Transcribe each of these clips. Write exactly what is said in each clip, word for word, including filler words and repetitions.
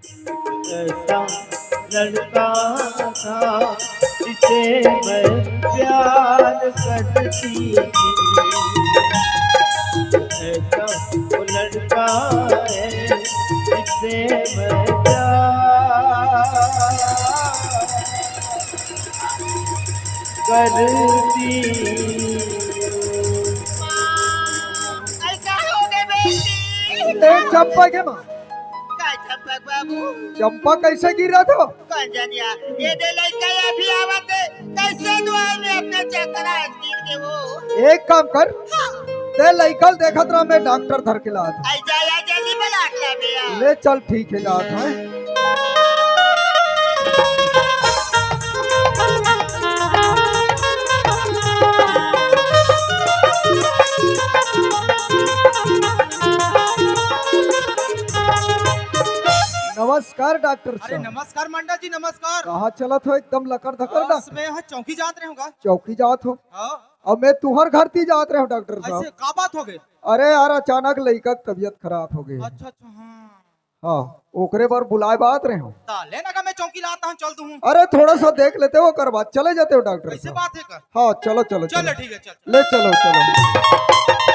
ऐसा लड़का था जिसे मैं प्यार करती थी। ऐसा वो लड़का है जिसे मैं प्यार करती हूँ। ऐसा हो गए बेटी। ए चंपा के माँ। काय चंपक बाबू? चंपा कैसे गिरा था? कौन जानिया? ये दे लड़का अभी आवत है। कैसे दुआ में अपने चक्कर आज गिर गए वो? एक काम कर, ते लइका ल देखत रहा, मैं डॉक्टर धर के लात हूँ। आई जा, या जल्दी बुला के ला भैया। ले चल, ठीक है, जात है। नमस्कार डॉक्टर अरे साहब। नमस्कार मंडल जी, नमस्कार। कहाँ चलत हो एकदम लकर धकर बस डॉक्टर? मैं यहाँ चौकी जात रहे हूँ का? चौकी जात हो? हाँ। अब मैं तुहर घर ती जात रहे हूँ डॉक्टर ऐसे साहब। का बात हो गए? अरे यार, अचानक लइका के तबीयत खराब हो गई। अच्छा अच्छा, हाँ। हाँ, ओकरे बर बुलाए बात रहे हूँ। ता ले ना का मैं चौकी लाता हूँ, चल दूँ। अरे थोड़ा सा देख लेते हो, ओकर बाद चले जाते हो डॉक्टर कैसे साहब। बात है का? हाँ, चलो चलो चलो चलो। ठीक है, चल चल। ले चलो चलो।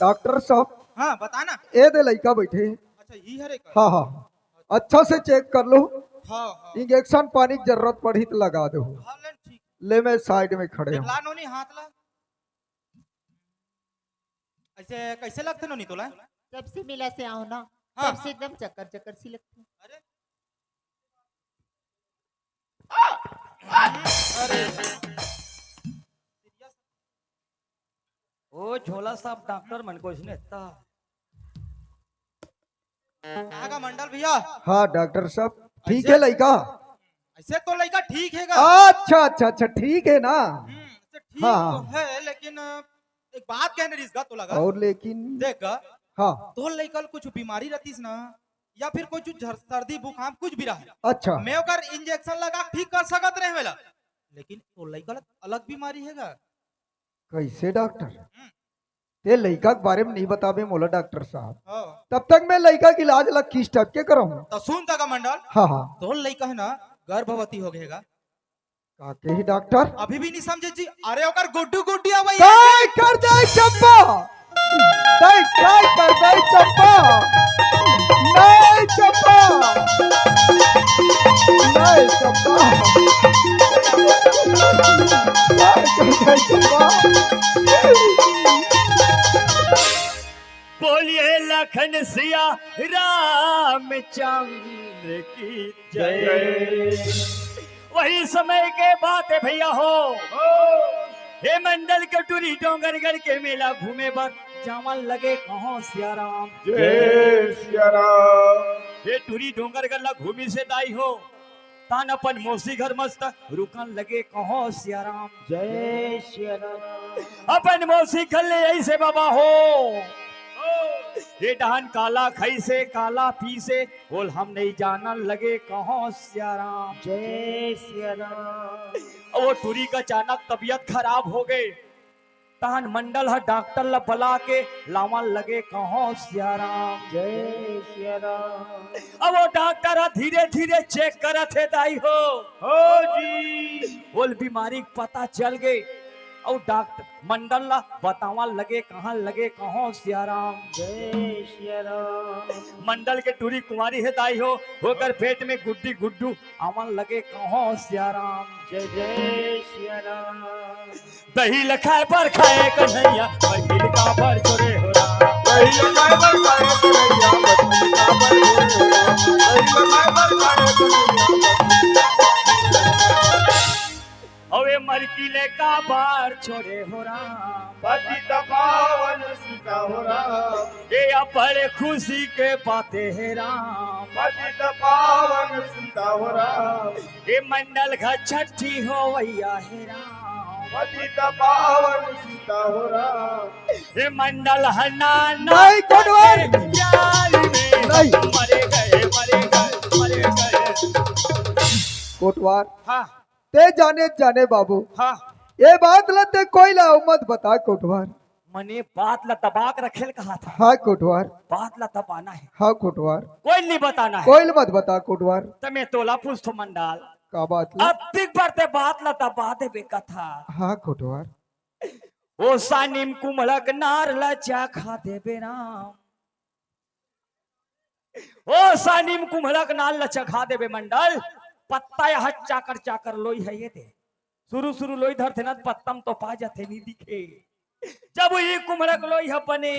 डॉक्टर साहब, हाँ बता ना। ए दे लइका बैठे। अच्छा ये हरे का? हाँ हाँ, अच्छा से चेक कर लो। हाँ हाँ। इंजेक्शन पानी की जरूरत पड़ी तो लगा दो। हाँ ले ठीक। ले, मैं साइड में खड़े हूँ। ला नोनी हाथ ला। ऐसे कैसे लगते नोनी तोला? जब से मिला से आओ ना, हाँ। तब से एकदम चक्कर चक्कर सी लगती है। अरे अरे ओ झोला साहब, डॉक्टर मन को इसने इतना कहा का मंडल भैया? हाँ डॉक्टर साहब, ठीक ऐसे? है लइका। ऐसे तो लइका ठीक है का? अच्छा अच्छा अच्छा, ठीक है ना? हम्म, ऐसे ठीक हाँ। तो है, लेकिन एक बात कहने रिस गा तो लगा। और लेकिन देख गा, हाँ, तो लइका ल कुछ बीमारी रहतीस ना, या फिर कोई जो झर- सर्दी बुखार कुछ भी रहा, अच्छा। मैं ओकर इंजेक्शन लगा के ठीक कर सकत रहे वेला, लेकिन तो लइका ल अलग बीमारी है का? कैसे डॉक्टर? ते लइका के बारे में नहीं बताबे मोला डॉक्टर साहब। हाँ। तब तक मैं लइका के इलाज ला किस टाइप के कराऊं? तो सुन तक मंडल, हाँ हाँ। तो लइका है ना, गर्भवती हो गएगा। का के ही डॉक्टर? अभी भी नहीं समझे जी? अरे ओकर गुड्डू गुड्डी है वही। काय कर दे चंपा, काय काय कर दे चंपा, नहीं चंपा, नहीं चंपा, काय कर दे चंपा। बोलिए लखन सिया रामचंद्र की जय। वही समय के बात है भैया हो। हे मंडल के टूरी डोंगरगढ़ के मेला घूमे बर जावन लगे कहो सिया राम। जय सिया राम। हे टूरी डोंगरगढ़ ला घूमी से दाई हो, तान अपन मौसी घर मस्त रुकन लगे कहो सिया राम। जय सिया राम। अपन मौसी घर ले ऐसे बाबा हो, ये डहन काला खाई से काला पी से बोल हम नहीं जानन लगे कहो सिया राम। जय सिया राम। अब वो टूरी का अचानक तबीयत खराब हो गए, तहन मंडल ह डॉक्टर ला बला के लावन लगे कहो सिया राम। जय सिया राम। अब वो डॉक्टर ह धीरे धीरे चेक करत हे दाई हो। हो जी। बोल बीमारी के पता चल गए, अउ डॉक्टर मंडल ला बतावन लगे, कहन लगे कहो सिया राम। जय सिया राम। मंडल के टूरी कुंवारी हे दाई हो, ओकर पेट में गुड्डी गुड्डू आवन लगे कहो सिया राम। जय जय सिया राम। दही ल खाए बर खाए कन्हैया, मरकिल का बर छोरे हो राम। दही ल खाए बर खाए कन्हैया, मरकिल का बर छोरे हो राम। दही ल खाए बर खाए कन्हैया, मरकिल का बर छोरे हो राम। अबे मरकिल का बर छोरे हो राम। पतित पावन सीता हो राम। ये बड़े खुशी के बातें हे राम। पतित पावन सीता हो राम। ये मंडल घर छठी हो भैया हे राम। पतित पावन सीता हो राम। ये मंडल हनाना नहीं, कोटवार। प्यार में नहीं। मरे गए, मरे गए, मरे गए। कोटवार, हाँ ते जाने जाने बाबू, हाँ। ये बात ला ते कोई ला मत बता कोटवार। मने बात ला दबा के रखे ल कहा था। हाँ कोटवार। बात ला दबाना है। हाँ कोटवार। कोई नहीं बताना है। कोई ल मत बता कोटवार। त मैं तोला पूछथों मंडल। का बात ला? अतिक बार ते बात ला दबा देबे कथा। हाँ कोटवार। ओ सानिम कुम्हड़क नार ला चखा देबे राम। ओ सानिम कुम्हड़क नार ला चखा देबे मंडल। पत्ता या चाकर चाकर लोई है ये दे। शुरू शुरू लोई धरथे ना, पत्ता म तो पा जाथे, नहीं दिखे। जब ये कुम्हड़क लोई ह बने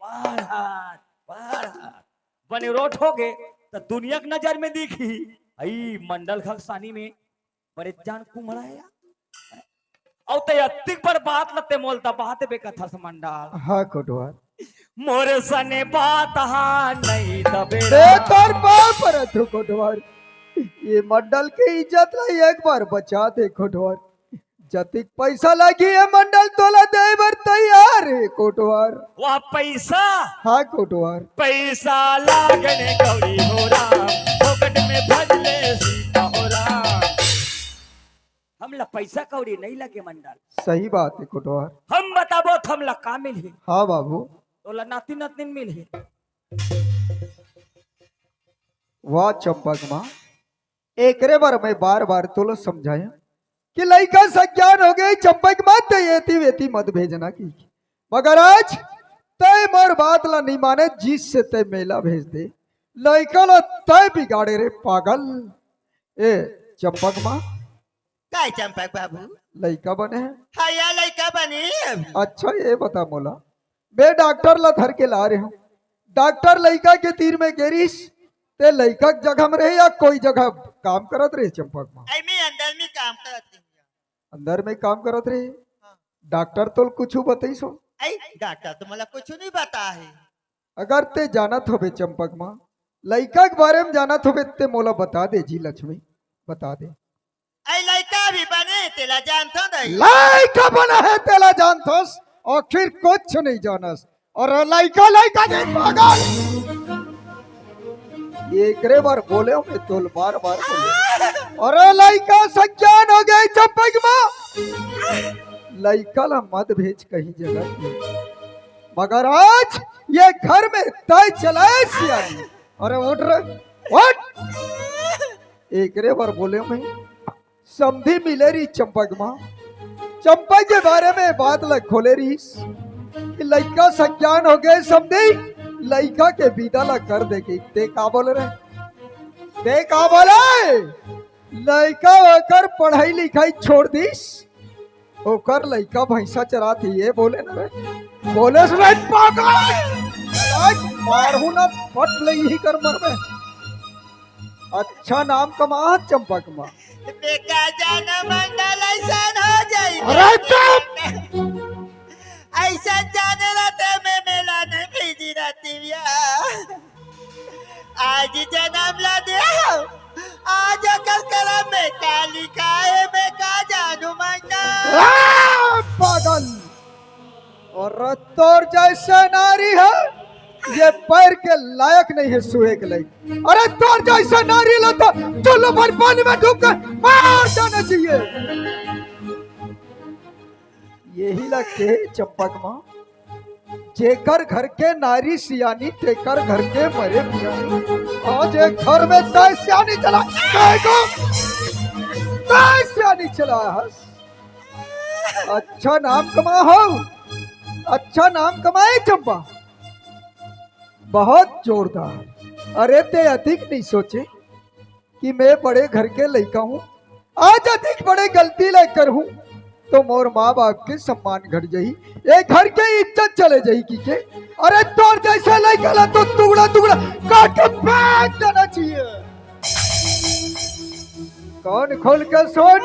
बाढ़त, बाढ़त, बने रोठ हो गे, त दुनिया के नजर में दिखी। अई मंडल खक सानी में बड़े जान कुम्हड़ा है यार। अउ ते अतिक बड़ बात ला ते मोल दबा देबे कथस मंडल। हाँ कोटवार। मोर सने बात हा नहीं दबे। ए तोर पाँव परत हो कोटवार। ये मंडल के इज्जत ला एक बार बचा दे कोटवार। जतिक पैसा लागी ये मंडल तोला दे बर तैयार है कोटवार। वाह पैसा। हाँ कोटवार। पैसा लागने गौरी हो राम, फोकट में भजले सीता हो राम। हमला पैसा कौड़ी नहीं लगे मंडल। सही बात है कोटवार। हम बताबो त हमला का मिलही? हाँ बाबू। तोला नाती नतनीन मिलही। वाह चंपक माँ, एकरे बर मैं बार बार तोला समझाया कि लइका सज्ञान हो गए चंपक माँ, ते एती वेती मत भेजना की। मगर आज तय मोर बात ला नहीं माने, जिससे तय मेला भेज दे। लइका ला तय बिगाड़े रे पागल। ए चंपक माँ। काय चंपक बाबू? लइका बने है। हाँ या लइका बने है अभी। अच्छा ये बता मोला, मैं डॉक्टर ला धर के ला रहे हूँ। डॉक्टर लइका के तीर में गेरिस, ते लइका के जगह में रहे या कोई जगह काम करत रहे चंपक माँ? आई मैं अंदर में काम करत रहे। अंदर में काम करत रहे? हाँ। डॉक्टर तोल कुछ बताइस हो? आई डॉक्टर तो मोला कुछ नहीं बता है। अगर ते जानत होबे चंपक माँ, लइका के बारे में जानत होबे ते मोला बता दे जी लक्ष्मी, बता दे। आई लइका भी बने तेला जानथो नहीं। लइका बना है तेला जानथोस, आखिर कुछ नहीं जानस। अरे लइका लइका नहीं पागल। एकरे बार बोले हो मैं तोल बार बार बोले। अरे लइका सज्ञान हो गए चंपक माँ। लइका ला मत भेज कहीं जगह पे। मगर आज ये घर में तय चलाए सियानी। अरे उठ रे, उठ। एकरे बर बोले मैं, समधी मिले रही चंपक माँ। चंपक के बारे में बात ल खोले रहीस कि लइका सज्ञान हो गए समधी, लइका के विदा ल कर दे के। ते का बोले रे? ते का बोले? लइका ओकर पढ़ाई लिखाई छोड़ दीस, ओकर लइका भैंसा चरात ही, ये बोले न रे, बोले से रे पागल, आज मारहूं ना, पट ले यही कर मर में। अच्छा नाम कमा चंपक माँ। बेका जाना मंडल ऐसा हो जाई। अरे चुप। ऐसा जाने रहते मैं मेला नहीं भेजी रहती भैया। आज जन्म ला दे, आज कल करम में का लिखा है, मैं का जानू मंडल। आ, पागल। और तोर जैसे नारी है, ये पैर के लायक नहीं है सुए के लायक। अरे तोर जैसे नारी ला तो चुल्लू पर पानी में डूब कर मार जाना चाहिए। यही लगते चंपक माँ, जेकर घर के नारी सियानी, तेकर घर के मरे पियानी। आज एक घर में तय सियानी चला, तय को, तय सियानी चला हस। अच्छा नाम कमा हो, अच्छा नाम कमाए चंपा, बहुत जोरदार। अरे ते अधिक नहीं सोचे कि मैं बड़े घर के लइका हूँ, आज अधिक बड़े गलती ले कर हूँ तो मोर माँ बाप के सम्मान घट जाही, ये घर के इज्जत चले जाही की के। अरे तोर जैसे लइका ला तो टुकड़ा टुकड़ा काट के फेंक देना चाहिए। कान खोल के सुन,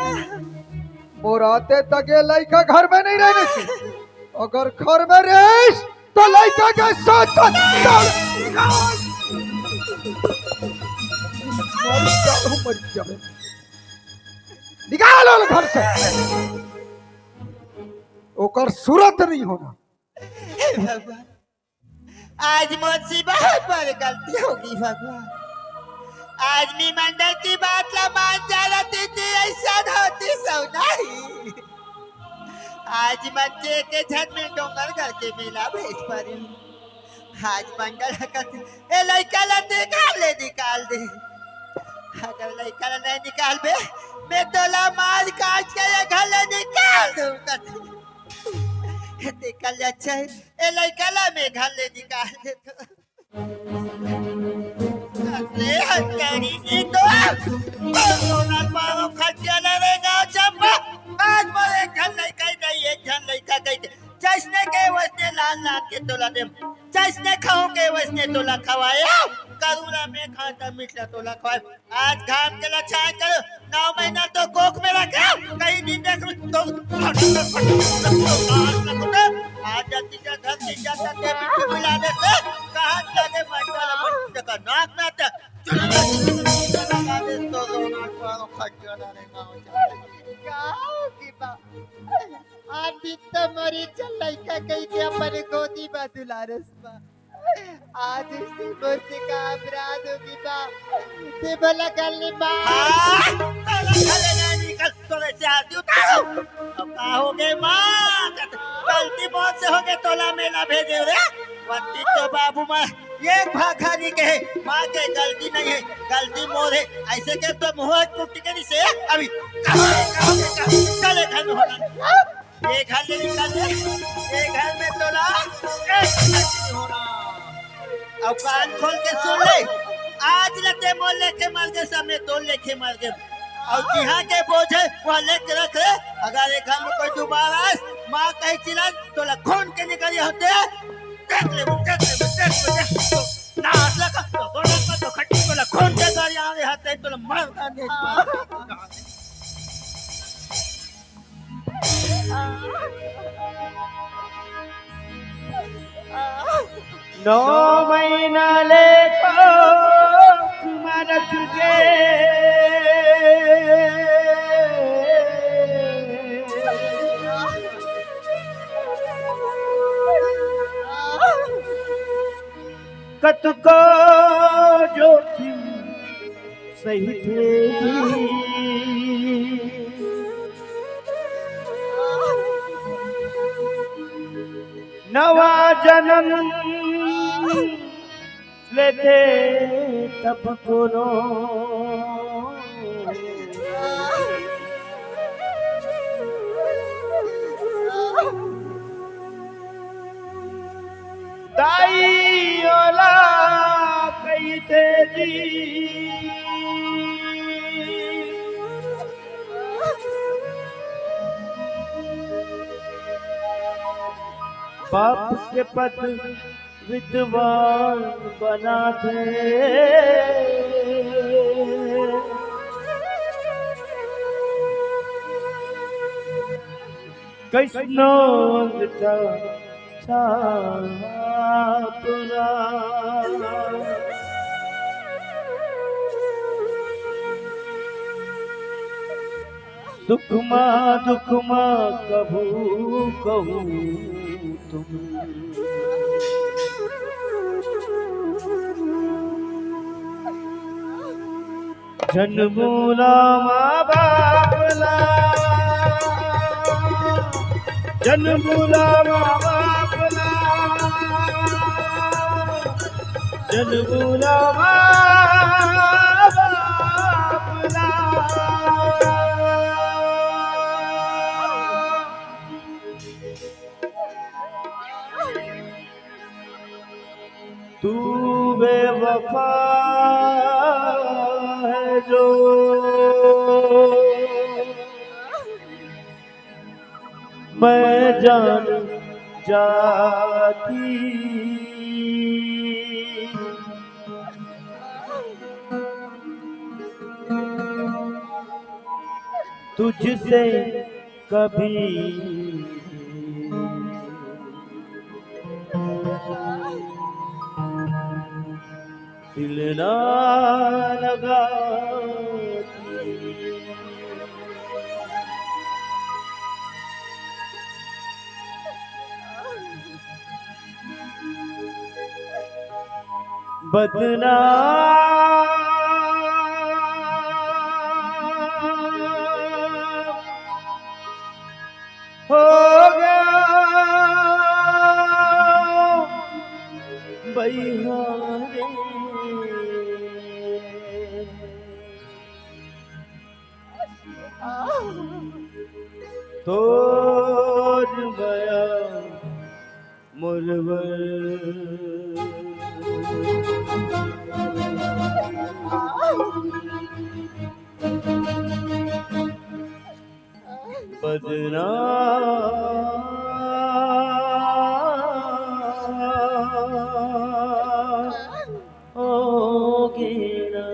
मोर आते तक ये लइका घर में नहीं रहने चाहिए। अगर घर में रहिस तो लइका के साथ साथ मर जाओ, मर जाओ। निकाल ओला घर से। ओकर सूरत नहीं होना। हे भगवान, आज मोर से बहुत बड़ी गलती होगी भगवान। आज मी मंडल की बात ला मान जा रहती थी, ऐसा होती सो नहीं। आज मन के एक झन में डोंगरगढ़ के मेला भेज परे। आज मंगल हकत ए लइका ला ते घर ले निकाल दे। अगर लइका ला नहीं निकालबे, मैं तोला मार काट के ये घर ले निकाल दूं कथे। ते कर ले अच्छा है, ए लइका ला मैं घर ले निकाल दे तो। अरे हत्यारी की तो, तो सोना पारो खटिया ना रे गाँव चंपा। आज मोर एक झन लइका ही नहीं, एक झन लइका कही के जैसने के वैसने लान लान के तोला दे, जैसने खाओ के वैसने तोला खवाए। करूरा में खाता मीठा तोला खवाए। आज घाम के लछाए कर नौ महीना तो कोख में रखे, कहीं दिन देख तो आज जल्दी जा धरती जाता ते मिट्टी मिला देते। कहाँ जाके मरता ला मरता का नाक ना ते चुना लगा दे तो रोना पारो खटिया ना रे गाँव चंपा। का होगी बा? आदित्य मरी चल लइका कही के अपन गोदी में दुलारस बा। आज इससे मुझसे का अपराध होगी बा? ते बोला गली बा। हाँ, तोला खले ना निकल, तोले से आरती उतारो। अब का हो गए माँ? गलती मौत से हो गए, तोला मेला भेजे रे। वंती तो बाबू माँ, ये भाखा नहीं कहे, माँ के गलती नहीं है, गलती मोर है। ऐसे के तो मुँह टूट के नहीं से अभी। चले घर में होना। ये घर ले निकल दे, ये घर में तोला एक लड़की होना। अब कान खोल के सुन ले, आज लते मोर लेखे मर गए, समय तोर लेखे मर गए। और जिहाँ के बोझ है, वह लेके रख ले। अगर ये घर में कोई दोबारा आए, माँ कही चिल्ला, तोला खून के निकल होते। देख ले, देख ले, देख ले, देख ले। ना असला का, तो गोड़ा का, तो खट्टी तोला खून के गाड़ी आ रहे हाथ है, तोला मार का नहीं। नौ महीना ले कोख में रख के कतको जोखिम सही थे जी। नवा जन्म लेथे तब कोनो दाई ओला कहिथे जी। बाप के पद विद्वान बनाथे। कइसनो अंगठा छाप ला। सुख मा दुख मा कभू कहूँ तुम। जनमुला माँ बाप ला, जनमुला माँ बाप ला, जनमुला माँ बाप ला। तू बेवफा है जो मैं जान जाती। तुझसे कभी दिल ना लगाती। बदनाम हो तोर मया मुरवर। बदनाम होगे ना,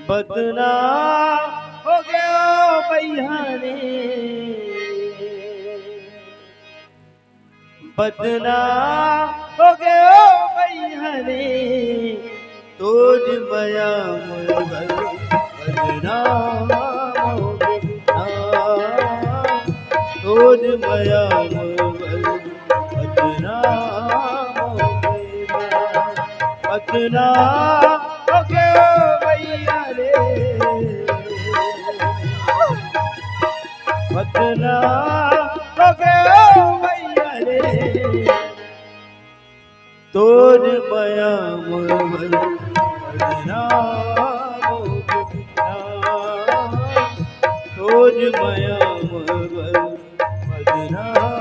बदनाम होगे ओ भैया रे। बदनाम होगे ओ भैया रे, तोर मया मुरवर। बदनाम होगे ना, तोर मया मुरवर। बदनाम होगे ना, बदनाम होगे ओ भैया रे। बदनाम होगे ओ भैया रे, तोर मया मुरवर। बदनाम होगे ना, तोर मया मुरवर। बदनाम होगे ना।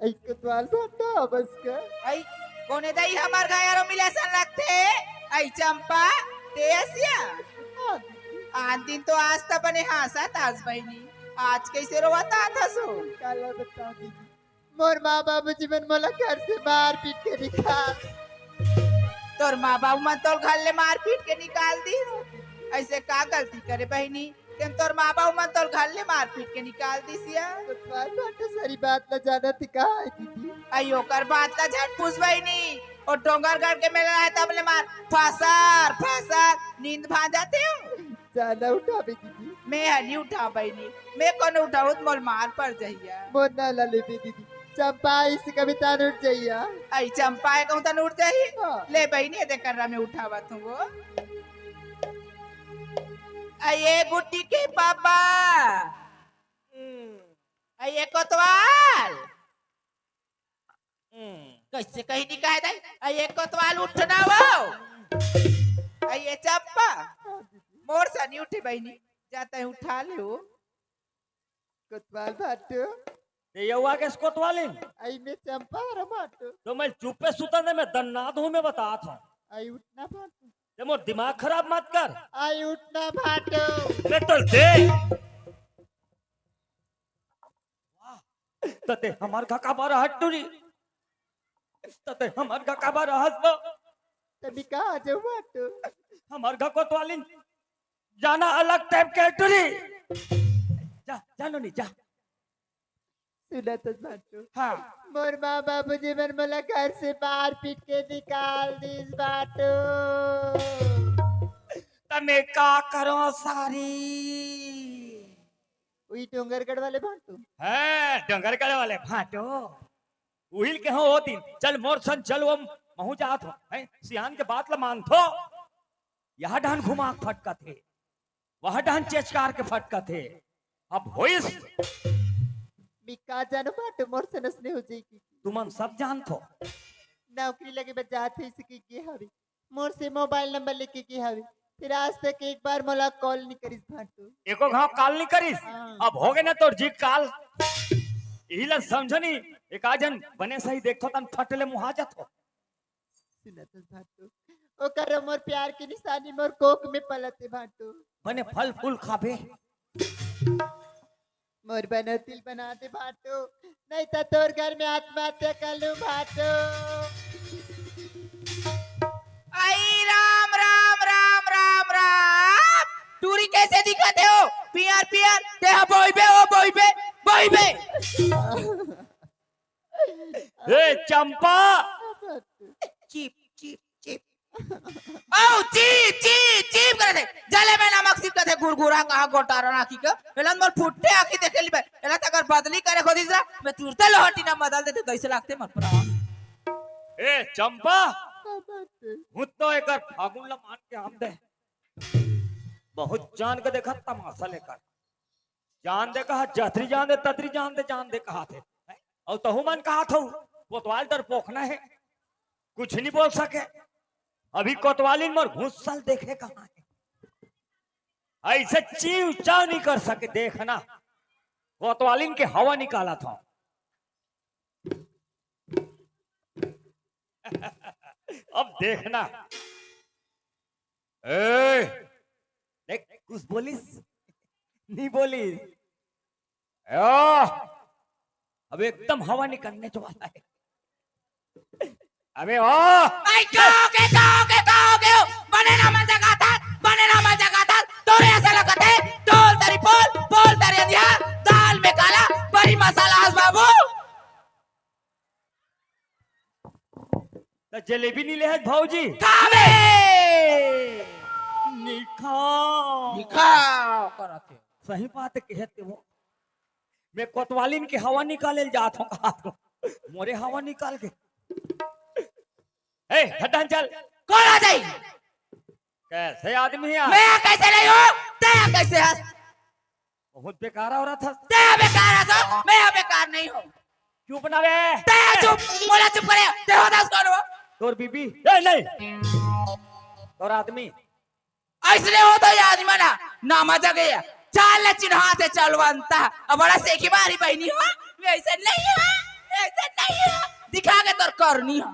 अई कोतवाल भांटो बस का। अई कोने दई हमर घर आरो मिले सन लगथे। अई चंपा, ते असिया। हाँ दीदी। आन दिन तो आज त बने हाँसत आस बहिनी, आज कइसे रोवत आत हसो? काला बताओ दीदी, मोर माँ बाबूजी मन मोला घर से मार पीट के निकाल। तोर माँ बाबू मन तोर घर ले मार पीट के निकाल दिस? अइसे का गलती करे बहिनी, तेन तोर माँ बाबू मन तोर घर ले मार पीट के निकाल दिस या? कोतवाल भांटो सारी बात ला जानत हे का है दीदी? अई ओकर बात ला झट पूछ बहिनी, ओ डोंगरगढ़ के मेला है तब ले मार फसर फसर नींद भांज जाथे। जाना उठाबे दीदी। मैं हली उठा बहिनी, मैं कोनो उठाहूँ त मोल मार पड़ जहिया। मोर ना ला लेबे दीदी, चंपा इस कविता न उठ जहिया। अई चंपा ए कहूँ त न उठ जही। हाँ। ले बहिनी, ए दे कर्रा में उठावत हूँ वो। अई ए गुड्डी के पापा। अई ए कोतवाल। हम्म। कइसे कही नहीं कहे दाई? अई ए कोतवाल उठना वो। अई ए चंपा। मोर से नहीं उठे बहिनी। जाता है उठा ले वो। कोतवाल भांटो। ते यवा के कोतवालिन? अई मैं चंपा हरँव भांटो। तो मैं चुप्पे सुतन दे, मैं दन्नाद हूँ, मैं बतात हूँ। अई उठना भांटो। ते मोर दिमाग खराब मत कर। अई उठना भांटो। मैं तो दे। त ते हमर घर काबर रहत टूरी? त ते हमर घर काबर रहत तो? त मैं कहाँ जाहूँ भांटो? हमर घर कोतवालिन जाना अलग टाइप के टूरी। जा, जा नोनी, जा। सुना तो भांटो। हाँ। मोर माँ बाबूजी मन मोला घर से मार पीट के निकाल दिस भांटो। त मैं का करों सारी? उही डोंगरगढ़ वाले भांटो। हाँ, डोंगरगढ़ वाले भांटो। उहिल के हो ओ दिन, चल मोर संग चल, वो महूँ जात हों, हैं? सियान के बात ल मानथो। यह डहन घुमा के फटकत हे, वह डहन चेचकार के फटकत हे। अब होइस। मैं का जानों भांटो, मोर से नस नहीं हो जाएगी। तुमन सब जानथो। नौकरी लगे बर जात हे, इसे के गे हवे। मोर से मोबाइल नंबर लेके गे हवे, फिर आज तक एक बार मोला कॉल नहीं करिस भांटू। एको घाव काल नहीं करिस। हाँ। अब हो गए ना तोर जी काल। यही ला समझो नहीं। एक आध झन बने सही देखथो तन फट ले मुहा जाथो। सुनत हस भांटू, ओकर मोर प्यार के निशानी मोर कोख में पलत हे भांटू। बने फल फूल खाबे। मोर बनौतिल बना दे भांटू, नहीं तो तोर घर में आत्महत्या कर लूं भांटू। आई राम राम राम राम राम। टूरी कैसे दिखत हे हो? पियर पियर, ते हा बोइबे, ओ बोइबे, बोइबे। ए चंपा। चीप चीप चीप। ओ चीप चीप चीप करत हे। जले में नमक सिरकत हे, गुरगुरा कहा गोटारा नाकी के। एलन मोर फुट्टे आंखी देखे ली बे। एला त अगर बदली करे खोदिस ना, मैं तुरते लोहटी ना बदल देते, कैसे लागते मत पड़ा। ए चंपा। भूत तो एकर फागुन ला मान के आन दे। बहुत जान के देखा तमाशा लेकर। जान दे कहा, जतरी जान दे, ततरी जान दे, जान दे कहा थे। अउ तहु मन कहा थो, कोतवाल डरपोखना है, कुछ नहीं बोल सके। अभी कोतवालिन मोर घुसल देखे कहाँ है, ऐसे चीव चाव नहीं कर सके। देखना, कोतवालिन के हवा निकाला था। अब देखना। ए, देख, कुछ बोलिस? नहीं बोलिस। ए, अब एकदम हवा निकलने वाला है। अबे ओ। आई, का हो गे, का हो गे, का हो गे हो? बने ना मन जगा था, बने ना मन जगा था। तोरे ऐसा लगत है, डोल तरी पोल, पोल तरी अंधियार, दाल में काला, बड़ी मसाला हस बाबू। त जलेबी नहीं ले हस भौजी? खाबे। निखा। निखा करत हे। सही बात कहे ते वो। मैं कोतवालिन के हवा निकाले ल जात हूँ, कहा तो मोरे हवा निकाल के। ए, घड्डा चल। कौन आ जाई? कैसे आदमी है? मैं कैसे नहीं हूँ? ते कैसे हस? बहुत बेकार औरत है। ते बेकार हस, मैं बेकार नहीं हूँ। चुप ना बे। ते चुप, मोला चुप करे। ते हो दस कौन हो? तोर बीबी? ए, नहीं। तोर आदमी? ऐसने हो तो ये आदमी ना, ना मजा गया। चाल ले चिन्हा से चलवंता। अब बड़ा सेखी मारी बहनी हो, वैसे नहीं हो, वैसे नहीं हो। दिखा के तोर करनी हो।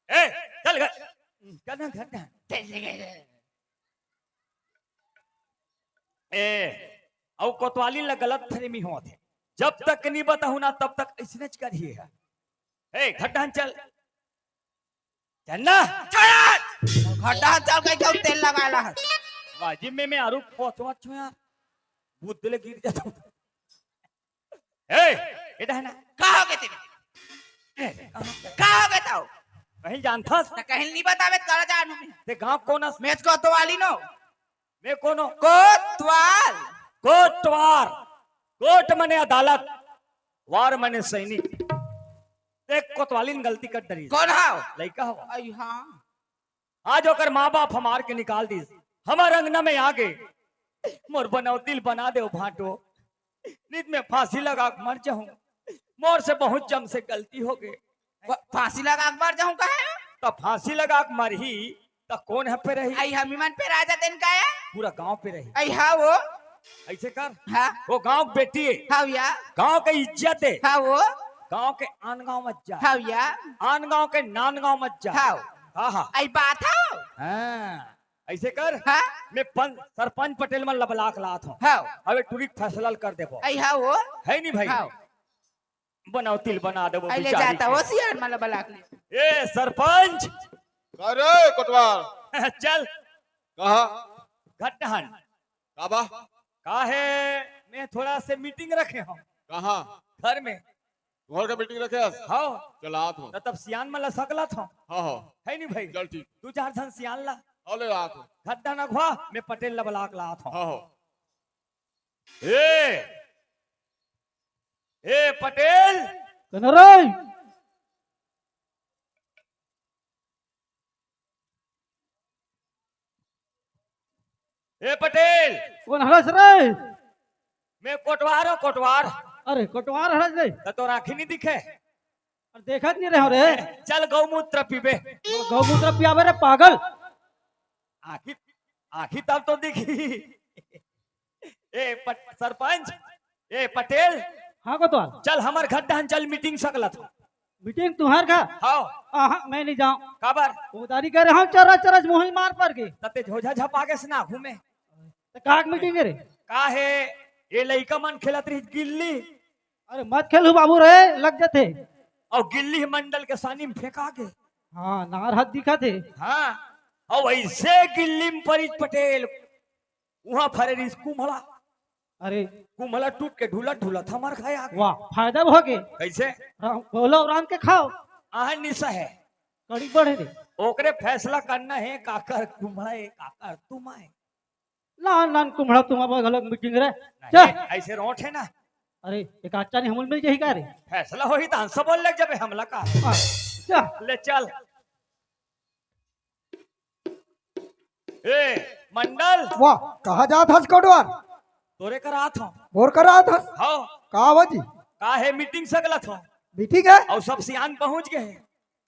ए, चल घर। चल ना घर ना। ए, अउ कोतवालिन ला गलत फहमी होत हे। जब तक नहीं बताहूं ना, तब तक ऐसने च करिए है। ए, घड्डा चल। चल ना। चल। घड्डा चल के क्यों तेल लगाला है? वाजिब में मैं आरू पोछवा छुया। बुद्ध ले गिर जाता हूँ। ए, एटा है ना? का हो गे तेरे? ए, का हो गे ताऊ? कहीं जानथस? त कहीं नहीं बतावे त करा जानू मैं। ते गांव कोन अस? मैं कोतवालिन हो। मैं कोनो? कोतवाल। कोटवार। कोट मने अदालत, वार मने सैनिक। ते कोतवालिन गलती कर डरी। कौन हाव? लइका हवा। आई हाँ। आज ओकर माँ बाप हमार के निकाल दिस, हमार अंगना में आ गे। मोर बनौतिल बना दे भांटो, नित में फांसी लगा के मर जाहूं। मोर से बहुत जम से गलती हो गे। फ-, फांसी लगा के मर जाहूं कहे? त फांसी लगा के मरही त कोन ह पे रही? आई हमी मन पे राजा तेन का है? पूरा गांव पे रही। आई हाँ वो। ऐसे कर। हाँ। वो गांव के बेटी है। हाँ भैया। गांव के इज्जत है। हाँ वो। गांव के आन गांव मत जा। हाँ भैया। आन गांव के नान गांव मत जा। हाँ। हाँ, हाँ। आई बात है। हाँ। ऐसे कर। हाँ। मैं पंच, सरपंच पटेल मन ला बलाक लात हूँ। हाँ। अबे टुरी के फैसला कर देबो। आई हाँ वो। है नहीं भाई? हाँ। बनौतिल बना देबो आई ले बिचारी जाता के। वो सियान मन ला बलाक ले। ए सरपंच। अरे कोटवार। चल। कहा? घटहन। काबा? का है? मैं थोड़ा से मीटिंग रखे हूँ। कहाँ? घर में। घर का मीटिंग रखे हस? हाँ। चल आत हूँ। त तब सियान मन ला सकलत हूँ। हाँ, हाँ। है नहीं भाई? चल ठीक। दू चार झन सियान ला। हाँ, ले आत हूँ। घड्डा ना घुआ, मैं पटेल ला बलाक लात हूँ। हाँ, हाँ। ए, ए पटेल। कनरई। ए पटेल। कोन हरस रे? मैं कोटवार हूँ, कोटवार। अरे, कोटवार हरस रे? त तोर आँखी नहीं दिखे? अरे, देखत नहीं रहे रे। चल गौमूत्र पीबे। गौमूत्र पियाबे रे पागल। आँखी, आखी तब तो दिखी। ए पट-, सरपंच, ए पटेल, हाँ कोतवाल। चल हमर घर डहन चल, मीटिंग सकलत हो। मीटिंग तुम्हार घर? हाँ। आहा, मैं नहीं जाऊँ। काबर? उदारी करे हम चरस चरस मुहिल मार पर के। तते झोझा झपा के सना घूमे। त का के मीटिंग करे? का हे? ये लइका मन खेलत रही गिल्ली। अरे मत खेलू बाबू रे, लग जथे। अउ गिल्ली मंडल के सानी में फेंका गे। हाँ, नार हाथ दिखत हे। हाँ, अउ ऐसे गिल्ली में परिस पटेल, उहाँ फरे रिस कुम्हला। अरे। कुम्हला टूट के ढूलत ढूलत हमर खाए आ गे। वाह, फायदा हो गे। कैसे? राम, बोलो राम के खाओ। आह निशा है। कड़ी बढ़े रे। ओकरे फैसला करना है, काकर कुम्हला है, काकर तुम आए। नान नान कुम्हड़ा तुम अब घलक मीटिंग रे। नहीं, चल। ऐसे रोट है ना। अरे, एक आचा नहीं हमल मिल जाही का रे? फैसला होही त हमसे बोल लग जाबे हमला का। हाँ, चल। ले चल। ए, मंडल। वाह, कहाँ जात हस कोटवार? तोरे करा आत हूँ। मोर करा आत हस? हाँ। का बाबा जी? का है मीटिंग सकलत हो? मीटिंग है? अउ सब सियान पहुँच गे हे।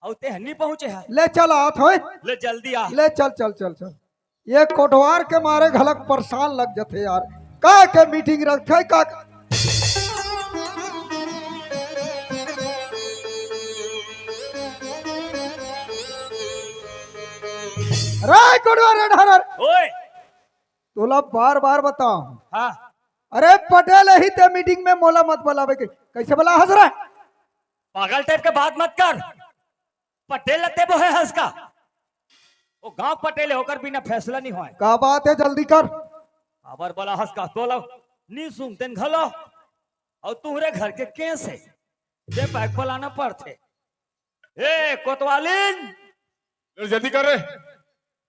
अउ ते हन्नी पहुँचे है। ले चल आत होय। ले जल्दी आ। ले चल, चल, चल, चल। ये कोटवार के मारे घलक परेशान लग जथे यार। का के मीटिंग रखथे का? रे कोटवार रे ढारर। ओए। तोला बार बार बताओ। हाँ। अरे पटेल ही ते मीटिंग में मोला मत बुलावे के। कैसे बुला हस रे? पागल टाइप के बात मत कर। पटेल ल ते बोहे हस का? वो गांव पटेल है, ओकर बिना फैसला नहीं होय। का बात है, जल्दी कर। काबर बोला हस का? तोला नहीं सुनते न घलो। अउ तुहरे घर के केस है, ते बैग पलाना पड़थे। ए, कोतवालिन! ले जल्दी कर रे।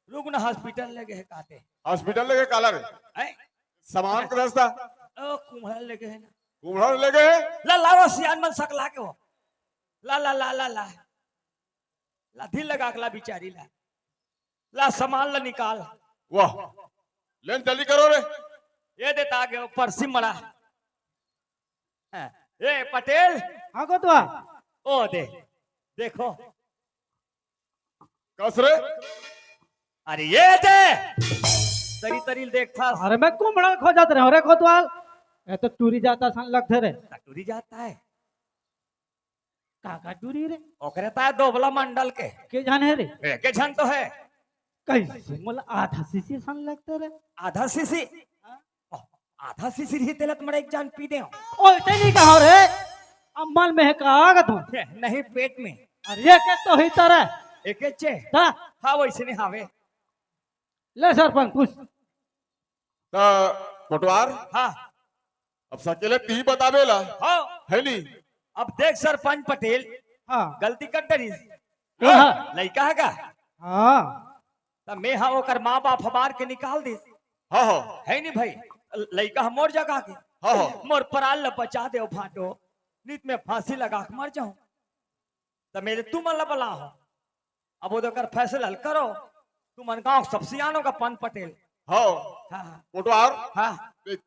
रुक ना, हॉस्पिटल ले गए काते। हॉस्पिटल ले गए काला रे? हैं? सामान के रास्ता? ओ, कुम्हड़ा ले गए ना। कुम्हड़ा ले गए? ला, ला, वो सियान मन सकला के हो। ला, ला, ला, ला, ला। ला, ढील लगा के ला, बिचारी ला। ला, सामान ला निकाल। वाह। ले न जल्दी करो रे। ये देता आगे वो पर्सी मड़ा। हाँ। ए, पटेल। हाँ, कोतवाल। ओ दे। देखो। कस रे? अरे ये दे। तरी तरी देख था। अरे मैं कुम्हड़ा खोजत रहे हूँ रे कोतवाल। ये तो टूरी जाता सन लगथे रे। टूरी जाता है। का का टूरी रे? ओकरे ता दोबला मंडल के। के जाने रे? ए, के झन तो है। कैसे मोला आधा सीसी सन लगथे रे? आधा सीसी? हाँ। ओ, आधा सीसी रही तेला त मड़ा एक जान पी दे। ओइसे नहीं कहा रे, अम्मल में है का आगत हो। छे, नहीं पेट में। अरे ये के तो ही तरह। एक चे। ता? हाँ, वैसे नहीं हावे। ले सरपंच पूछ। त कोटवार? हाँ। अब सकेले ती बताबे ला। हाँ। है नी? अब देख सरपंच पटेल, हाँ। गलती कर डरिस। हाँ। लइका है का? हाँ। त मैं हा ओकर माँ बाप हमार के निकाल दिस। हाँ, हाँ। है नी भाई? लइका ह मोर जगह के। हाँ, हाँ। मोर पराल ल बचा दे भाटो, नित में फांसी लगा के मर जाऊं। त मेरे तुमन ल बला हो। अब वो ओकर फैसला ल करो। तुमन गांव के सब सियानो का पन पटेल। हाँ। हाँ, हाँ। कोटवार। हाँ। देख,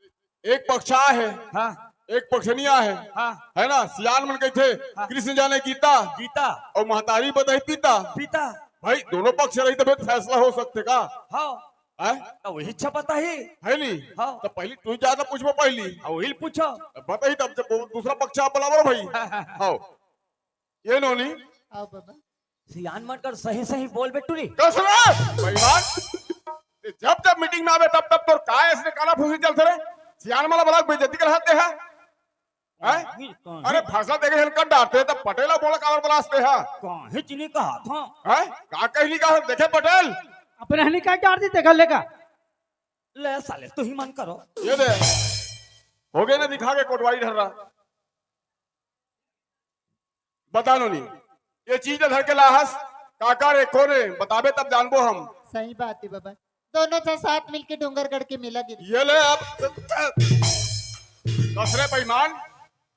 एक पक्ष आ है, हाँ। एक पक्ष नहीं आ है, हाँ। है ना? सियान मन कहथे, हाँ। कृष्ण जाने गीता, गीता। और महतारी बताई पिता। पिता। भाई, दोनों पक्ष रही तबे तो फैसला हो सकथे का? हाँ। हैं? तो वही इच्छा बताही। है नी? हाँ। तो पहली तू ही ज्यादा पूछबो पहली। हाँ, वही पूछो। तो बताही तब जब वो दूसरा पक्ष आप बराबर भाई। हाँ, हाँ, हाँ। हाँ। ये नोनी। आओ बाबा। सियान मन कर सही सही बोल बेटू रे। कस रे? बेईमान। ते जब जब मीटिंग में आवे तब तब तोर काय ऐसने काला फूसी चलथे रे? सियान मन ला बला के बेइज्जती कराथे हा। हैं? कहीं, कहीं। अरे फैसला देके हेलकट डारथे त पटेल ला बोला काबर बलासथे हा। कहीं च नहीं कहा था। हैं? का कहीं नहीं कहा देखे पटेल? अपने हनी का डार दी देखा लेगा। ले साले तू ही मन करो। ये दे। हो गए ना दिखा के कोटवारी ढर्रा। बता नोनी, ये चीज ल धर के लाहस, काकर ए, कोन ए, बताबे तब जानबो हम। सही बात है बाबा, दोनों झन साथ मिलके डोंगरगढ़ के मेला गिरी। ये ले अब, कस रे बेईमान,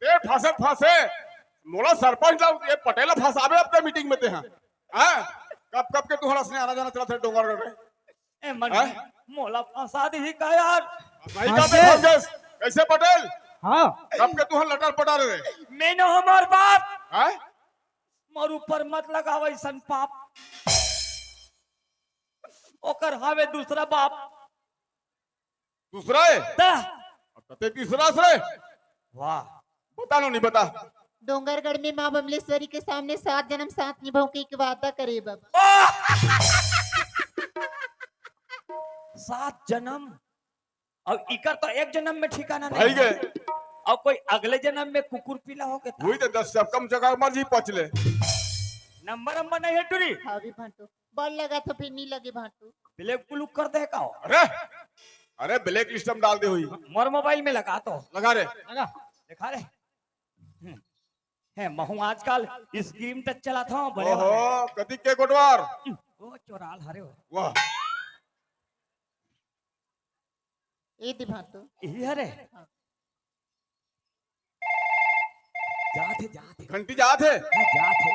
ते फंसे फंसे, मोला सरपंच ला, ये पटेल ला फंसाबे अब ते मीटिंग में ते हा। हाँ? कब कब के तुहर असने आना जाना चलत हे डोंगरगढ़ में? ए मन, हैं? मोला फंसा दिही का यार? नहीं फंस का बे गए। फंस गए? कैसे पटेल? हाँ। कब के तुहर लटर पटर रे? मैं न हमार बाप। हैं? मोर ऊपर मत लगाव ऐसन पाप। ओकर हावे दूसरा बाप। दूसरा है? ता। अब कते तीसरा से? वाह। बता लो, नहीं बता। डोंगरगढ़ में माँ बमलेश्वरी के सामने सात जन्म साथ निभाऊं के एक वादा करे बाबा। सात जन्म। अब इकर तो एक जन्म में ठिकाना भाई नहीं है। गए। अब कोई अगले जन्म में कुकुर पीला हो गया। वही तो दस से कम जगह मर्जी पच ले। नंबर नंबर नहीं है टूरी। हाँ भी भांटू, बल लगा तो फिर नहीं लगे भांटू। ब्लैक ब्लू कर दे का हो? अरे, अरे ब्लैक लिस्ट में डाल दे हुई। मोर मोबाइल में लगा तो। लगा रे। देखा रे। हम्म। है महू आजकल स्क्रीन टच चला था बड़े ओहो, वाले। कति के कोटवार। ओ चोराल हरे हो। वाह। ए दे भांटू। यही हरे। जात है, जात है। घंटी जात है। हाँ, जात है।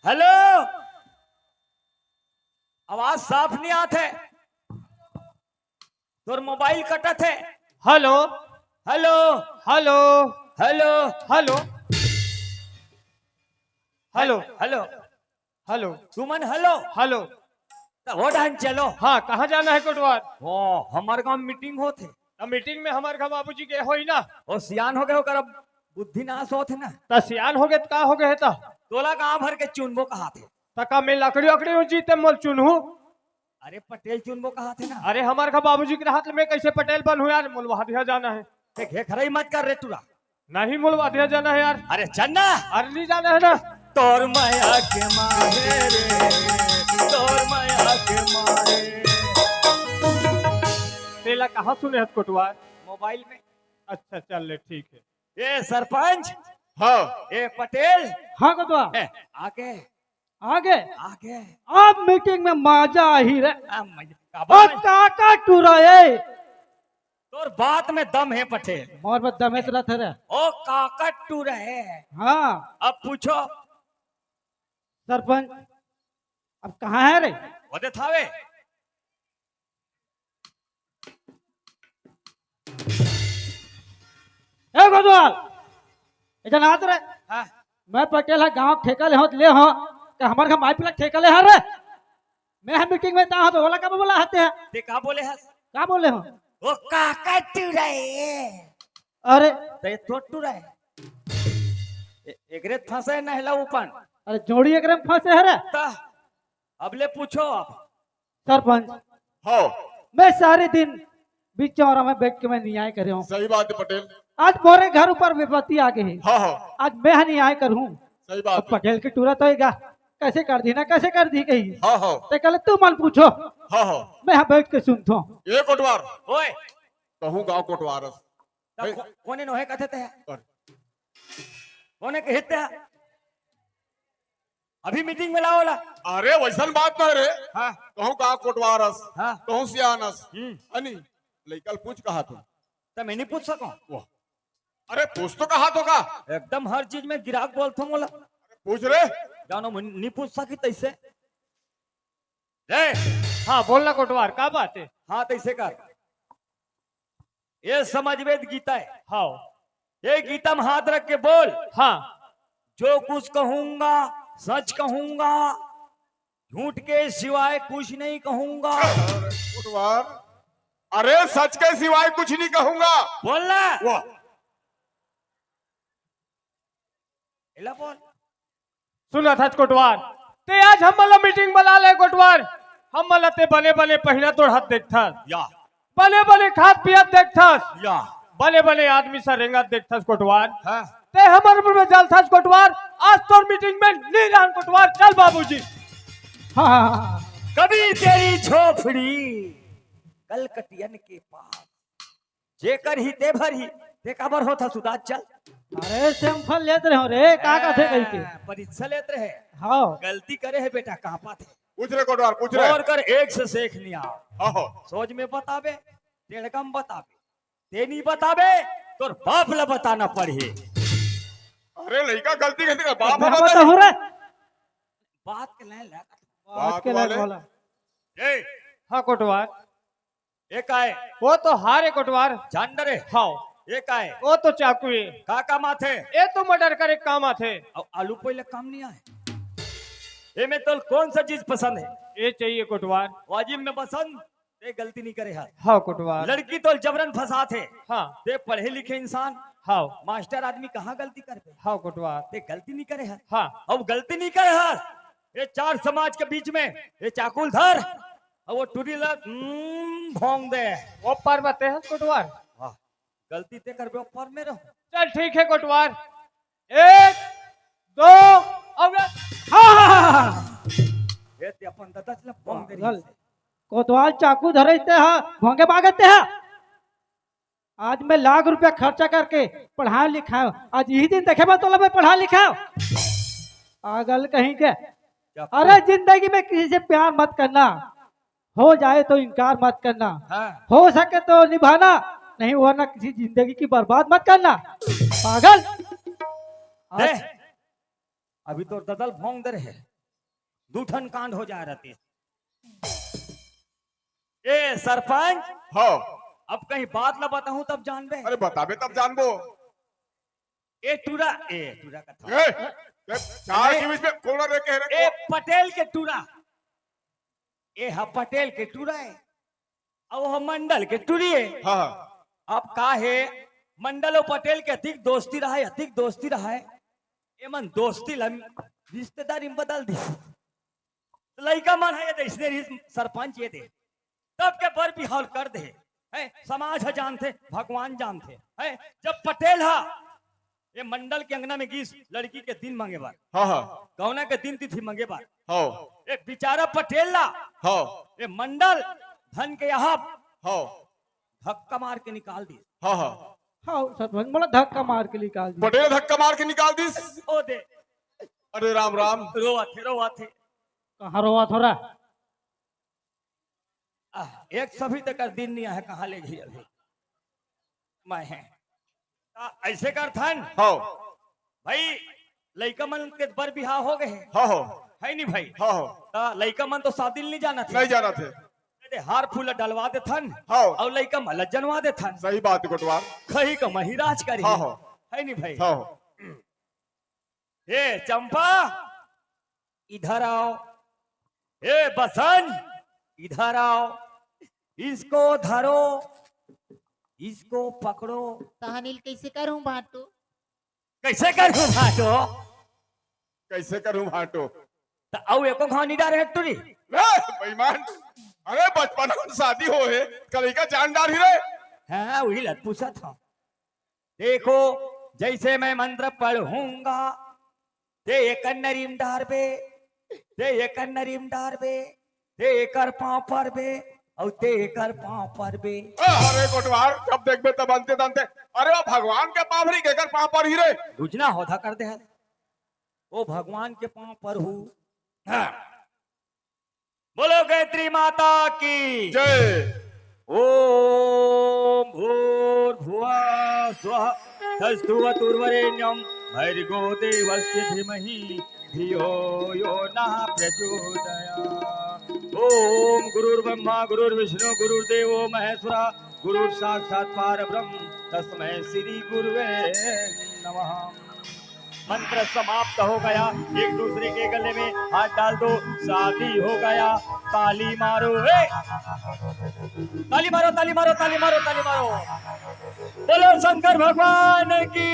हेलो, आवाज साफ नहीं आत है। तोर मोबाइल कटत है। Hello. Hello. Hello. Hello. Hello. Hello. Hello. Hello. तुमन हेलो। हेलो। तो हो ढंग चलो। हाँ, कहाँ जाना है कोटवार? ओ, हमारे गांव मीटिंग होत है। तो मीटिंग में हमारे घर बाबूजी गए होई ना। ओ सियान हो गए होकर अब बुद्धि नाश होत है ना। तो सियान हो गए तो का हो गए है तो? तोला गांव भर के चुनबो कहा थे। तो का मैं लकड़ी अकड़ी हूँ जीते मोल चुनहू? अरे पटेल चुनबो कहा थे ना। अरे हमारे घर बाबूजी के हाथ में कैसे पटेल बनहू यार, मोल वहां दिया जाना है। ते घेखरई मत कर रे टूरा। नहीं मोल वहां दिया जाना है यार। अरे चन्ना। अरे नहीं जाना है ना। तोर माया के मारे रे, तोर माया के मारे। तेला कहाँ सुने हत कोटवार? मोबाइल में। अच्छा चल ले ठीक है। ए सरपंच, हाँ। ए पटेल, हाँ कोटवार। ए, आगे, आगे। आगे। अब मीटिंग में मजा आही रे। आ, मजा, अब काका टूरा है। तोर बात में दम है पटेल। मोर में दमेत रहत है रे। ओ काका टूरा है। हाँ। अब पूछो। सरपंच, अब कहाँ है रे? वो दे थावे। ए कोटवार, ए जनात रे। हाँ। मैं पटेल है, गांव ठेका ले हो, ले हो। ते हमारे घर माई पिला ठेका ले है रे। मैं हम मीटिंग में ता हो तो ओला का बोला हते हैं? ते का बोले हस? का बोले हो? ओ काका टूरा है। अरे, ते तो टूरा है। ए-, एकरे फंसे नहला ऊपर। अरे जोड़ी एकरे में फंसे है रे। ता, अब ले पूछो आप। सरपंच, हाँ। मैं सारे दिन बीच चौरा में बैठ के मैं न्याय करे हूँ। सही बात है पटेल। आज मोरे घर ऊपर विपत्ति आ गई है। हाँ हाँ। आज मैं न्याय करूँ। सही अब बात है। पटेल की टूरा तो होएगा, कैसे कर दी ना, कैसे कर दी कही। हाँ हाँ। ते कहले तू मन पूछो। हाँ हाँ। मैं यहाँ बैठ के सुनता हूँ। ए कोटवार। ओए, कहूँ गाँव कोटवार। ता को-, कोने नोहे कथे ते? पर- कोने कहते? अभी मीटिंग में लाओ ला। अरे वैसन बात ना रे। हाँ। कहूँ गाँव कोटवारस। हाँ। कहूँ सियानस। हम्म। अनी, लइका ल पूछ कहा तू। तो मैं नहीं पूछ सकूं। वाह। अरे पूछ तो कहा तो का। एकदम हर चीज में गिराक बोलथो मोला। पूछ रे। जानो मैं नहीं पूछ सकी तैसे। रे, हाँ बोलना कोटवार, का बात है? हाथ ऐसे कर। ये समझ वेद गीता है। हाँ। ये गीता में हाथ रख के बोल। हाँ। जो कुछ कहूंगा सच कहूंगा, झूठ के सिवाय कुछ नहीं कहूंगा। कोटवार। अरे सच के सिवाय कुछ नहीं कहूंगा। बोलना। वाह। एला बोल। सुना था कोटवार, ते आज हम वाला मीटिंग बुला ले कोटवार, हम वाला ते बने बने पहिना तोड़त देखथस, या, बने बने खात पियत देखथस, या। बने बने आदमी से रेंगत देखथस कोटवार। हाँ। ते हमर मुंह में जलथस कोटवार, आज तोर मीटिंग में नहीं रहन कोटवार, चल बाबूजी। हाँ, हाँ, हाँ। कभी तेरी झोपड़ी कलकटियन के पास, जेकर ही ते भर ही, ते काबर होत हस उदास चल। अरे सैंपल लेत रहे हो रे, का का थे कही के। हाँ, परीक्षा लेत रहे। हाँ। गलती करे है बेटा, कांपत है। पूछ रे कोटवार, पूछ रे। और कर एक से सेख नहीं आओ। हाँ, हाँ। सोच में बताबे, टेढ़का में बताबे, ते नहीं बताबे, तोर बाप ला बताना पड़ही। अरे लइका गलती गलती का बाप बाबा बता। तो हो रे। बात के लाइन लगा। बात के वाले। लायक वाला। ए, हाँ कोटवार। एक आए, वो तो हारे कोटवार। झंडरे, हाँ। एक आए, वो तो चाकू है। का काम आथे? ये तो मर्डर करे काम आथे। और आलू पहले काम नहीं आए। ये में तो कौन सा चीज पसंद है? ये चाहिए कोटवार। वाजिब में पसंद, ते गलती नहीं करे हस। हाँ कोटवार। लड़की तो जबरन फंसाथे। हाँ। ते पढ़े लिखे इंसान। हाँ। मास्टर आदमी कहाँ गलती करबे? हाँ कोटवार। ते गलती नहीं करे हस। हाँ। अब गलती नहीं करे हस। ये चार समाज के बीच में ये चाकू ल धर, अउ वो टूरी ला, हम्म, भोंग दे। वो पर बते हस कोटवार। वाह, गलती ते करबे, वो पर में रहो। चल ठीक है कोटवार, एक, दो, अब हाँ, हाँ, हाँ, हाँ। ये ते अपन ददा ला भोंग दे रही पागल। है। कोतवाल चाकू धरे ते हा, भोंगे मांगते हा। आज मैं लाख रुपया खर्चा करके पढ़ाए लिखाए, आज यही दिन देखे बा तोला मैं पढ़ाए लिखाए। पागल कहीं के। चाकू। अरे जिंदगी में किसी से प्यार मत करना, हो जाए तो इनकार मत करना, हाँ। हो सके तो निभाना, नहीं वरना किसी जिंदगी की बर्बाद मत करना। पागल। दे, आज अभी तो ददल भोंग दे रहे, दू ठन कांड हो जा रहती। ए सरपंच, हाँ। अब कहीं बात ला बताहूं तब जानबे। अरे बताबे तब जानबो। ए टूरा, ए टूरा का था। ए, ए, चार अरे, के बीच में कौन रे कह रहे ए को? पटेल के टूरा, ए हा पटेल के टूरा है, अब वो मंडल के टूरी है। हाँ, हाँ। अब का है, मंडल और पटेल के अधिक दोस्ती रहा है, अधिक दोस्ती रहा है, एमन दोस्ती ला रिश्तेदारी में बदल दी। लइका मन हे ये दे, इसने ही सरपंच ये दे। तब के बर बिहाव कर दे। हैं, समाज ह जानथे, भगवान जानथे। हैं, जब पटेल हा ये मंडल के अंगना में गीस लड़की के दिन मांगे बर, हाँ, हाँ। गौना के दिन तिथि मांगे बर, हाँ। ये बेचारा पटेल ला, हाँ। ये मंडल धन के यहाँ, हाँ। धक्का मार के निकाल दी। हाँ, हाँ। हाँ, सरपंच मोला धक्का मार के निकाल दी। पटेल धक्का मार के निकाल दिस। ओ दे। अरे राम राम। रोवत हे, रोवत हे। कहाँ रोवत हो रहा? आह, एक सभी तक दिन नहीं आया, कहाँ ले गई अभी? मैं है। आ, ऐसे करथन। हाँ। भाई, लइका मन के बर बिहाव हो गए हे। हाँ, हाँ। है नहीं भाई? हाँ, हाँ। ता लइका मन तो शादी नहीं जाना थे। नहीं जाना थे। ते हार फूल डलवा देथन। हाँ। अउ लइका मन ला जनवा देथन। सही बात है, कोटवार। खही का महिराज करी। हाँ, हाँ। है नहीं भाई? हाँ, हाँ। ए चंपा, इधर आओ। ए बसंत, इधर आओ। इसको धरो, इसको पकड़ो। तहनील कैसे करूं भाटो? कैसे करूं भाटो? कैसे करूं भाटो? त अउ एको घाव नहीं डारे हे टूरी? रे बेईमान, अरे बचपन में शादी हो हे, कल का जान डार ही रे। हाँ, वही लत पूछा था। देखो, जैसे मैं मंत्र पढ़ूंगा, ते एकर नरीम डारबे, ते एकर नरीम डारबे, ते एकर पांव परबे, अउ ते एकर पांव परबे। अरे कोटवार, जब देखबे तब अंते तंते। अरे वो भगवान के पांव भरी, केकर पांव पर ही रे? बुझना होधा कर दे हले। ओ भगवान के पांव पर हूँ। हाँ। बोलो गायत्री माता की जय। ओम भूर्भुवः स्वः तत्सवितुर्वरेण्यं भर्गो देवस्य धीमहि धियो यो नः प्रचोदयात्। ओम गुरुर्ब्रह्मा गुरुर्विष्णु गुरुर्देवो महेश्वरः गुरुर्साक्षात् परब्रह्म तस्मै श्री गुरुवे नमः। मंत्र समाप्त हो गया। एक दूसरे के गले में हाथ डाल दो, शादी हो गया। ताली मारो, ए! ताली मारो, ताली मारो, ताली मारो, ताली मारो। बोलो शंकर भगवान की,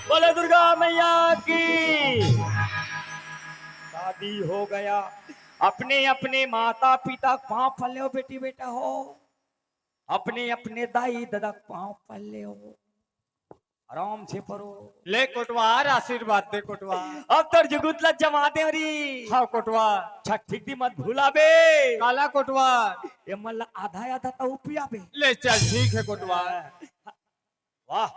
बोलो दुर्गा मैया की। शादी हो गया। अपने अपने माता पिता पांव पल्ले हो बेटी बेटा हो, अपने अपने दाई ददा पांव पल्ले हो। आराम से परो। ले कोटवार, आशीर्वाद दे कोटवार। अब तोर जुगुत ला जमा दे री। हाँ कोटवार। छठी दी मत भुलाबे। काला कोटवार। ये मन ला आधा आधा तो पियाबे। ले चल, ठीक है कोटवार। वाह,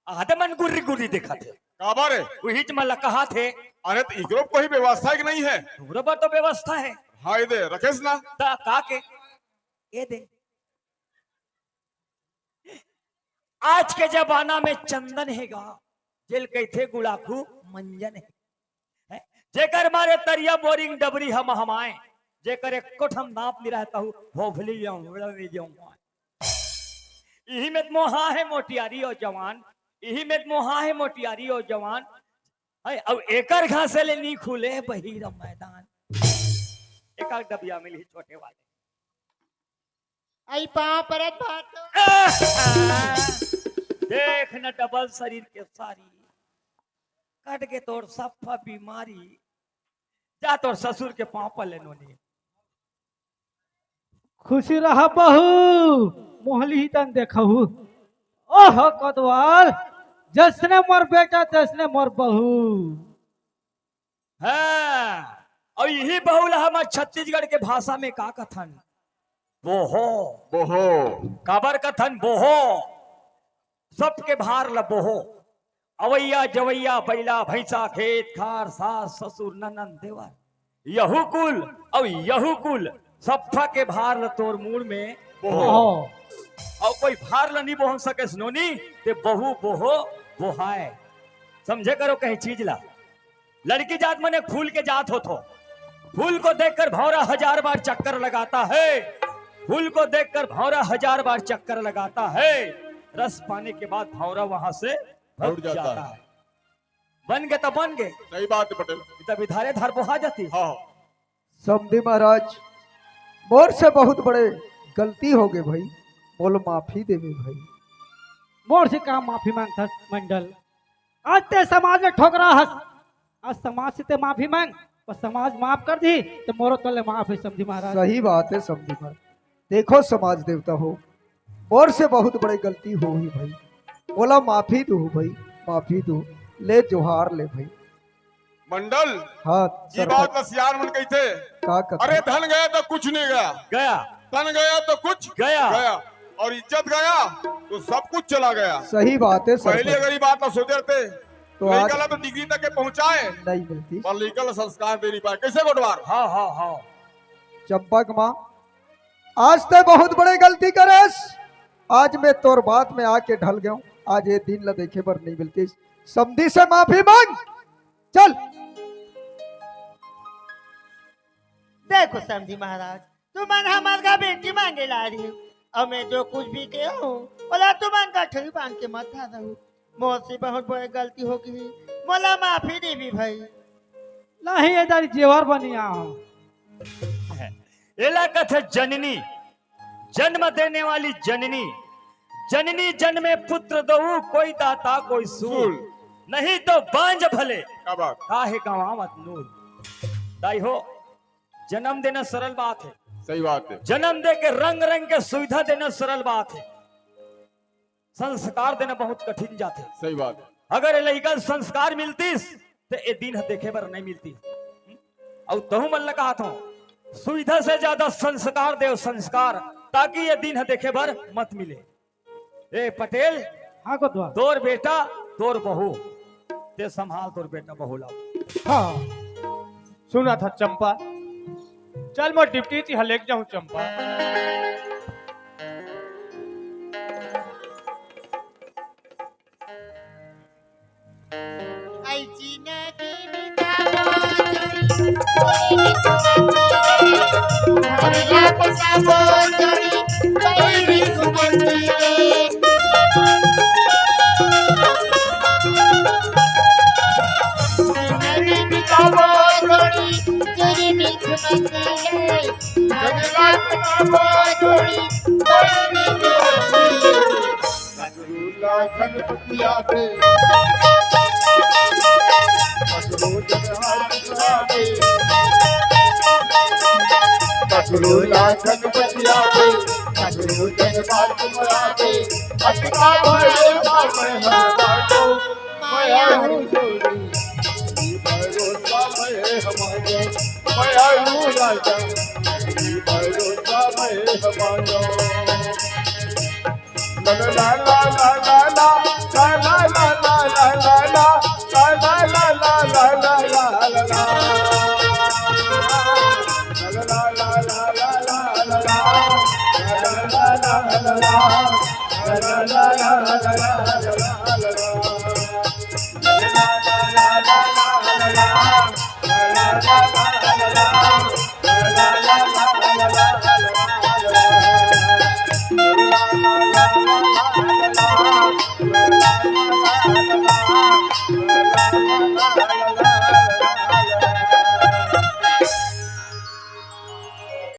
आधे मन गुर्री गुर्री देखा थे। काबर है? वही च मन ला कहा थे। अरे तो इकरो कोई व्यवस्था कि नहीं है? तुमरो बर तो व्यवस्था है। हाँ, ये दे, रखेस ना। ता का के? ये दे। आज के जमाना में चंदन हेगा, जेल कहिथे गुड़ाखू मंजन हे। हैं? जेकर मारे तरिया बोरिंग डबरी हम हमाए, जेकर एको ठन दांत नहीं रहता हूँ, भोभली जाऊं, उड़ा नहीं जाऊं। इही में मोहा है मोटियारी और जवान, इही में मोहा है मोटियारी और जवान। है, अब एकर घासे ले नहीं खुले बहिरा मैदान। एक आध डबिया मिली छोटे वाले। आई पाँव परत बात। देख न डबल शरीर के सारी, कट के तोर सफा बीमारी। जा तोर ससुर के पाँव पर ले नोनी। खुशी रहा बहू, मोहली ही तन देखहू। ओह कोतवाल, जसने मोर बेटा तसने मोर बहू। हाँ, अउ इही बहू ला हमर छत्तीसगढ़ के भाषा में का कथन? बोहो। बोहो। काबर कथन बोहो? सबके भार ल बोहो। अवइया जवइया, बइला भइसा, खेत खार, सास ससुर, ननंद देवर, यहू कुल अउ यहू कुल, सब्बा के भार ल तोर मूड़ में बोहो। बोहो। अउ कोई भार ल नी बोहन सके नोनी, ते बहू बोहो बोहाय। समझे करो कहीं चीज ला। लड़की जात मन एक फूल के जात होथो। फूल को देखकर भौंरा हजार बार चक्कर लगाता है, फूल को देखकर भौंरा हजार बार चक्कर लगाता है। रस पाने के बाद भौंरा वहां से भाग लौट जाता जाता है। है। बन गे त बन गे, सही बात है पटेल। तब धारे धार बोहा जाती। हाँ। समधी महाराज, मोर से बहुत बड़े गलती हो गे भाई, मोला माफी देवे भाई। मोर से का माफी मांगथस मंडल? आज ते समाज में ठोकरा हस, आज समाज से ते माफी मांग, अउ समाज माफ कर दी, त मोरो तोले माफ हे समधी महाराज। सही बात है समधी महाराज। देखो समाज देवता हो, मोर से बहुत बड़े गलती होही भाई, मोला माफी दो भाई, माफी दो, ले जोहार ले भाई। मंडल, हाँ, ये सरपंच। बात ला सियान मन कहिथे, का कथे? अरे धन गया तो कुछ नहीं गया, गया। धन गया तो कुछ गया। गया, और इज्जत गया तो सब कुछ चला गया। सही बात है सरपंच। पहले अगर ये बात ला सोचे रहते, तो लड़का आज ला तो डिग्री तक के पहुंचाए, नहीं मिलती। पर लड़का ला संस्कार दे नहीं पाए, कैसे गोठवार? हाँ, हाँ, हाँ। चंपा के माँ, आज ते बहुत बड़े गलती करेस, आज मैं तोर बात में आके ढल गया हूँ, आज ये दिन ला देखे बर नहीं मिलती। समधी से माफी मांग, चल। देखो समधी महाराज, तुमन हमर का बेटी मांगे ला रही हो, अउ मैं जो कुछ भी के हूँ, ओला तुमन गठरी बांध के मत धरहू। मोर से बहुत बड़े गलती हो गई, मोला माफी देवी भाई। नहीं, ये दारी जेवर बनिया हो। एला कथे जननी, जन्म देने वाली जननी। जननी जन्मे पुत्र दहू, कोई दाता कोई सूल। सूल। नहीं तो बांझ भले, क्या बात? काहे गंवावत नूल। दाई हो, जन्म देना सरल बात है। सही बात है। जन्म दे के रंग रंग के सुविधा देना सरल बात है। संस्कार देना बहुत कठिन जाथे। सही बात है। अगर ये लइका ल संस्कार मिलतिस, त ये दिन ह देखे बर नहीं मिलतिस। अउ तहू मन ल कहत हूँ, सुविधा से ज्यादा संस्कार देव, संस्कार, ताकि ये दिन ह देखे बर मत मिले। ए पटेल, हाँ कोतवाल। तोर बेटा, तोर बहू, ते संभाल तोर बेटा बहू ला। हाँ। सुनत हस चंपा, चल मोर डिप्टी तिहा लेके जाहूँ चंपा।